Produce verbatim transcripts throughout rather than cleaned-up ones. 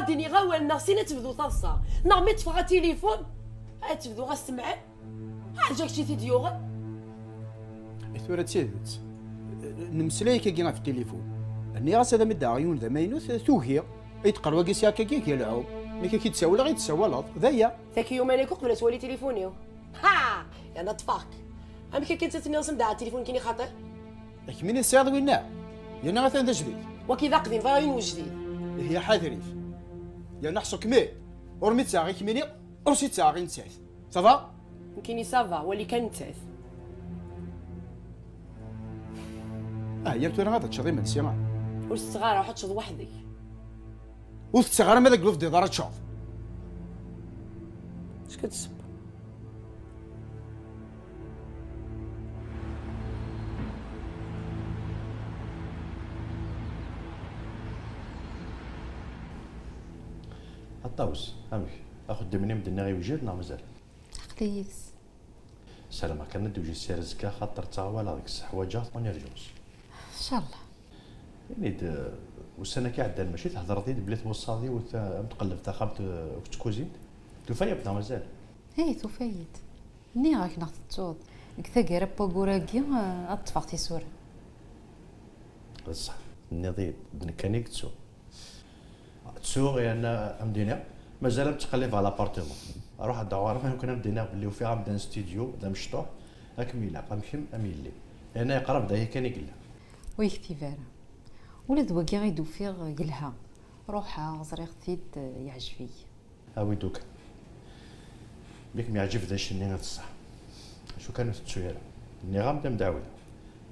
Tini ɣawal neɣ sin ad tebdu taḍsa, neɣ mi ṭṭfeɣ atilifun ad tebdu ɣas temɛen. Ḥaǧa kečč i t-id-yuɣen. I tura d tidet, nemmeslay akkagi ɣef tilifun. Nniɣ-as ad am-d-aɣeɣ yiwen d amaynut, tugi. I d-qqar wagi si akkagi, eg lɛum. Nekk ad k-id-sawleɣ, i d-tessawaleḍ. D aya. Taki yuman akk uqbel ad twali tilifun-iw. Ha! Yerna ṭṭfeɣ-k. Amek akken tettenniḍ s mdaɛa tilifun kini xaṭi? Akmin i tesɛiḍ winna? Yerna atan d ajdid. Waki d aqdim, bɣiɣ yiwen wejdid. Ihi ḥader-it. Yerna ḥṣu kmil. Ur mi ttaɣ i kmini, ur si ttaɣ i nettat. Ça va? Nekkini ça va, wali kan nettat. Ah, yal tura ad teččeḍ imensi, ah. Ur tetteɣ ara, ruḥ ad teččeḍ weḥd-k. Ur tetteɣ ara ma deg lufḍiḍ ara teččeḍ. Acu ka tesseww? A Ṭawes, amek? Axeddam-nni m-d-nniɣ yewjed neɣ mazal? Aql-i yid-s. Ssarameɣ kan ad d-tewjed sya ar azekka, xaṭer ttaɣ walaɣ deg-s, ḥwaǧeɣ-t en urgence. Ncallah. Ini-d, uh, ussan-agi iɛeddan mačči thedreḍ-id belli tbuṣaḍ-iw t-, am tqelleb taxxamt, uh, akked tkuzint? Tufa-yam-d neɣ mazal? Ih, tufa-yi-d. Nniɣ-ak neɣ tettuḍ, deg taggara n waggur-agi, uh, ad ṭṭfeɣ tisura. D ṣṣeḥ, tenniḍ-iyi-d, d nekkani i yettu. Ttuɣ yerna am d-iniɣ, mazal am ttqellibeɣ l'appartement. Ruḥ ad d-aɣur ma yumken am d-iniɣ belli ufiɣ amdan studio d amecṭuḥ, akken ilaq, am kemm, am yelli. Yerna yeqreb d aya kan i yella. Ur yektib ara. Ula d wagi i d-ufiɣ yelha. Ruḥeɣ, ẓriɣ-t-id, yeɛjeb-iyi. Awi-d ukan. Mi kem-yeɛǧib d acu-nni, d ṣṣeḥ. Acu kan ur tettu ara. Nniɣ-am-d am dɛawda.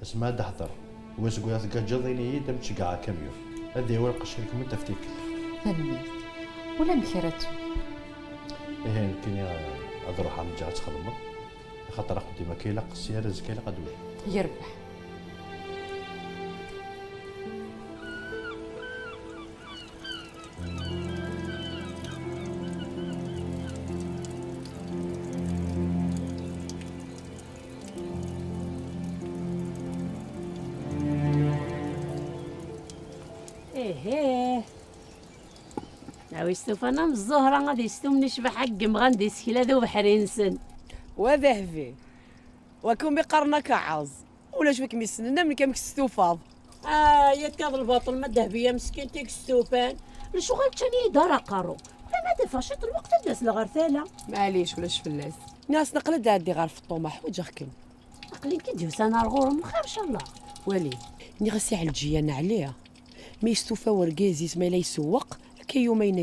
Asma ad d-hder. Wa seg waya tgaǧǧeḍ, ini-yi-d am tceggeɛ akamyun. Ad d-yawi lqecc-ik mu taftilt. Tanemmirt. Ulamek ara ttu. Ihi nekkini ad ruḥeɣ, mi ǧǧiɣ ad txedmeḍ. Axaṭer axeddim akka ilaq, sya ar azekka ilaq ad d-wali. Yerbeḥ. Ihih. A wi stufan am Ẓuhra, ad istumen ccbaḥa n yemɣan d isekla d ubeḥri-nsen. Wa d ahbi. Wa kum iqqaren akka ɛaẓ. Ulac wi kem-yessnen am nekk amek testufaḍ. Ah, yakk ad lbaṭel ma d Dehbiya meskint i yestufan. Lecɣal ččan-iyi-d ara aqerru. Ulamma d-afeɣ ciṭ lweqt ad d-asleɣ ɣer tala. Maɛlic, ulac fell-as. Nniɣ-as naql ad d-ɛeddiɣ ɣer Feṭṭuma, ḥwaǧeɣ-kem. Aql-i nekk i d-yusan ar ɣur-m, xir ncallah. Wali. Nniɣ-as i Ɛelǧiya neɛliɣ. Ma yestufa wergaz-is ma yella isewweq, akka yumayna